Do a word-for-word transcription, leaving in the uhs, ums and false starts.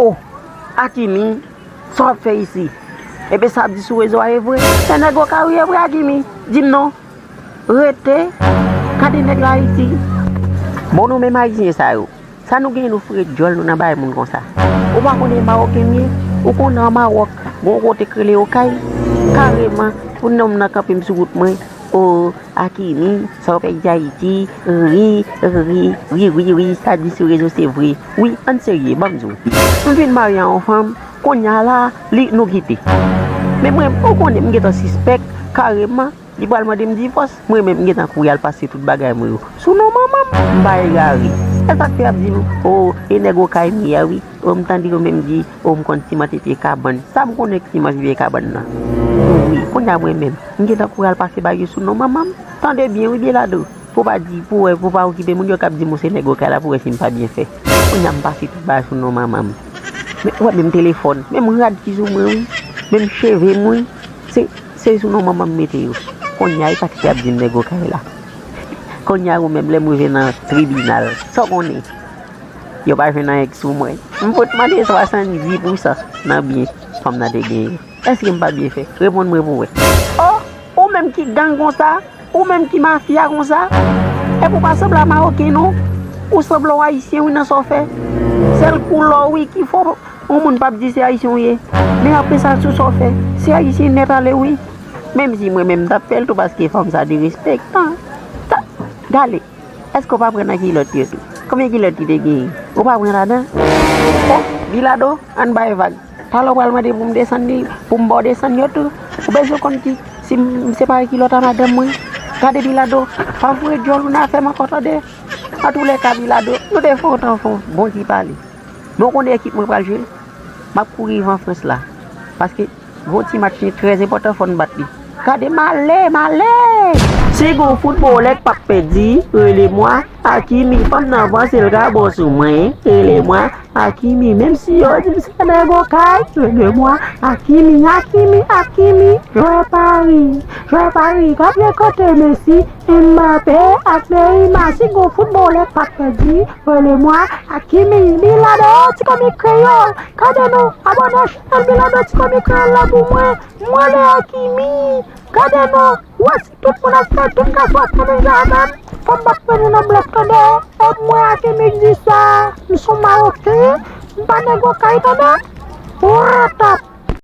Oh, Akimi, sa w ap fè isi? Ebyen sa w ap di sou rezo a e vre? Se nèg Okay ou ye vre, Akimi? Di m non. Rete. Gade nèg la Ayiti. Bon, nou menm Ayisyen sa yo, sa nou genyen nou foure djòl nou nan bagay moun konsa? Ou pa konnen Mawoken m ye? Ou konnen an Mawòk gen yon kote k rele Okay? Kareman, pou nonm nan kanpe m sou wout mwen. Oh, Akimi, sa w fè Ayiti? Ri, ri, ri, ri, ri, sa di sou rezo se vre. Wi, ann serye, ban m di w. M vin marye a yon fanm, kounye a la, li, nou kite. Men mwen, ou konnen, m gentan sispèk, kareman, li pral mande m divòs. Mwen menm, m gentan kouri al pase tout bagay mwen yo sou non manman m. M pa egare. E sa k fè y ap di m, oh, e nèg Okay m ye a wi. Oh, m tande yo menm di, oh, m konn siman te pye kabann. Sa m konnen k siman se pye kabann nan? Wi, kounye a mwen menm, m gentan kouri al pase bagay yo sou non manman m. Tande byen wi, Belado. Pou w pa di, pou w wè, pou w pa okipe moun yo k ap di m ou se nèg Okay la, pou w wè si m pa byen fè. Kounye a m pase tout bagay sou non manman m. Men, w wè menm telefòn, menm rad ki sou mwen wi, menm cheve m wi, se, se sou non manman m mete yo. Kounye a, e sa k fè y ap di m nèg Okay la. Kounye a ou menm, lè m rive nan tribinal, sa w konnen? Yo pa jwenn anyen k sou mwen. M fout mande swasanndis pousan nan byen fanm nan te genyen. Èske m pa byen fè? Reponn mwen pou wè. Oh, ou menm ki gang konsa, ou menm ki mafya konsa, epi ou pa sanble a Mawoken non. Ou sanble yon Ayisyen wi nan sa w fè. Sèl koulè w wi ki fè yon moun p ap di se Ayisyen w ye. Men apre sa, sou sa w fè, se Ayisyen nèt ale wi. Menm si mwen menm m t ap fè l tou paske fanm sa derespektan. Ta, gade. Èske w pa pran nan kilòt yo tou? Konbyen kilòt li te genyen? Ou pa pran ladan? Oh, Vilado, ann bay vag. Talè w pral mande pou m desann li, pou m ba w desann yo tou. Ou bezwen konn ki, si m separe kilòt a madanm mwen? Gade Vilado, pa foure djòl ou nan afè m ankò tande. Antoulèka Vilado, nou te fè yon tan fon bon ti pale. Men w konnen ekip mwen pral jwe? M ap kouri van Frans la. Paske gon ti match li trè enpòtan, fò n bat li. Gade malè, malè! Si gon foutbolè k p ap pèdi, rele mwen Akimi. Fanm nan panse l ka bon sou mwen, rele mwen Akimi. Menm si yo di m se nèg Okay, rele mwen Akimi, Akimi, Akimi. Jwè Pari, jwè Pari, k ap rekote Messi, Mbappé ak Neymar. Si gon foutbolè k p ap pèdi, rele mwen Akimi. Vilado, ti komi kreyòl. Gade nou, abòne a chanèl Vilado ti komi kreyòl la pou mwen. Mwen le Akimi. Gade nou, wè si tout moun ap fè, tout gason ap fè menm jan avè m. Fò m pa pran nou nan blòf tande. E mwen Akimi k di sa. M se yon Mawoken. M pa nèg Okay tande. Ratap.